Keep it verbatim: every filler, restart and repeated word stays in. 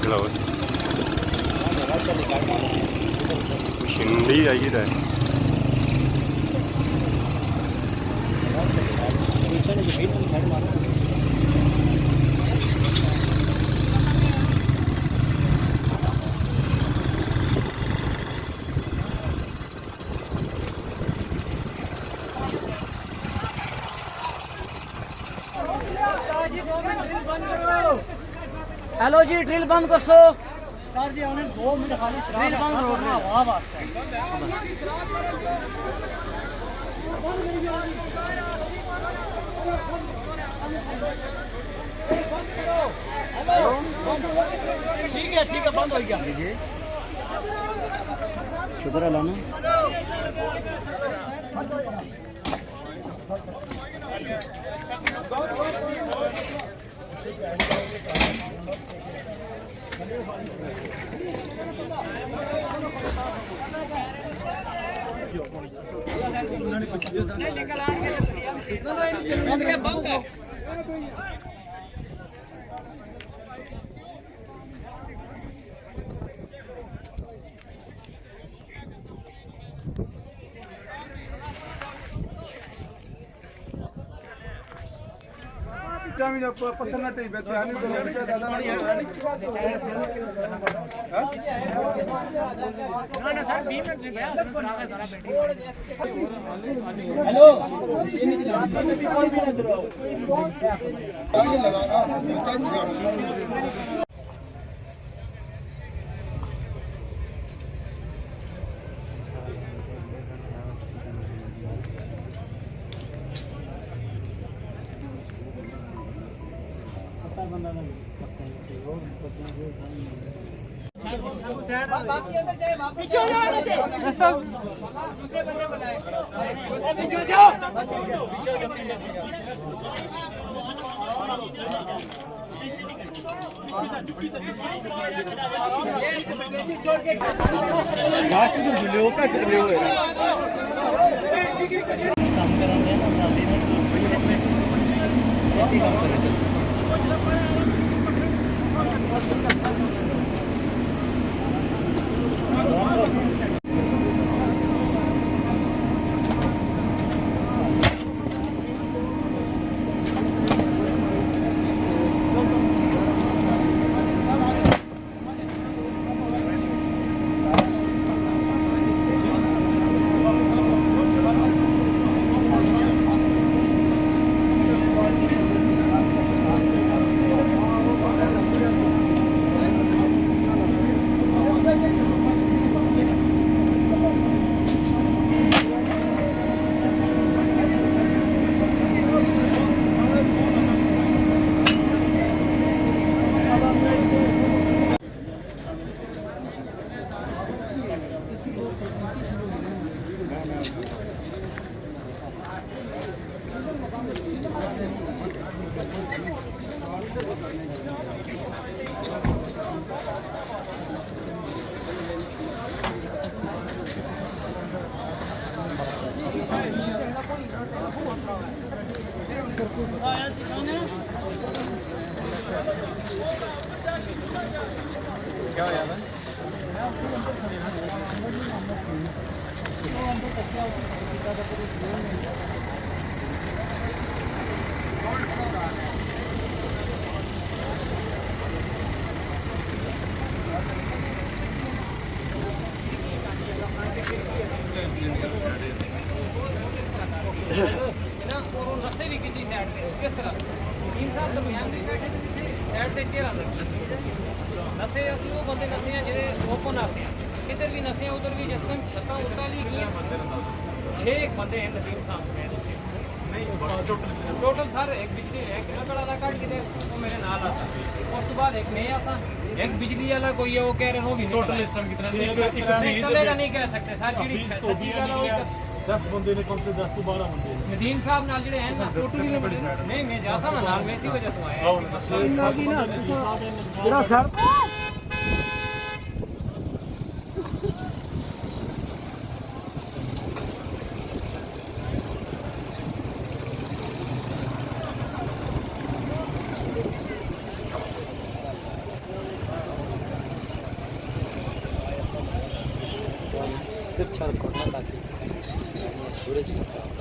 چلاؤ۔ مشینری آئی ہے۔ ہیلو جی، ڈرل بند کرسو۔ سر جی، انہیں دو منٹ خالی سراغ ڈرل بند روک رہے۔ ہوا واسطے۔ ٹھیک ہے، ٹھیک ہے، بند ہو گیا۔ جی، جی۔ شکر اللہ نا۔ پتھر نہ ٹہی پیا، دھیان نہیں دینا، زیادہ نہ۔ ہاں؟ نہ، نہ سر، بیس منٹ سے بیا، سارا بیٹھے۔ ہیلو۔ نا، اور وہ نسے بھی کسی سائیڈ پہ، کس طرح؟ ندیم صاحب تو بیان دے بیٹھے تھے، کسی سائیڈ پہ چہرہ لگی۔ نسے، اسی وہ بندے نسے ہیں جڑے اوپن آسے ہیں۔ کدھر بھی نسے ہیں، ادھر بھی جس ٹائم چھتاں اتنا نہیں کیا، چھ ایک بندے ہیں ندیم صاحب سمیت۔ ٹوٹل سر ایک بجلی، ایک نکڑ والا کٹ کے، وہ میرے نال آتا۔ اس کے بعد ایک میں آتا، ایک بجلی والا کوئی ہے، وہ کہہ رہے ہو بھی نہیں۔ ٹوٹل اس ٹائم کتنا؟ ایک، ایک، ایک، ایک، نہیں کہہ سکتے سر، جڑی سچی گل ہے، وہ دس بندے نے، کم سے دس تو بارہ بندے نے۔ ندیم صاحب نال جڑے ہیں نا، ٹوٹلی نہیں، میں جاتا نا نال، میں اسی وجہ تو آیا۔ آؤ نا، سر۔ میرا سر۔ جی۔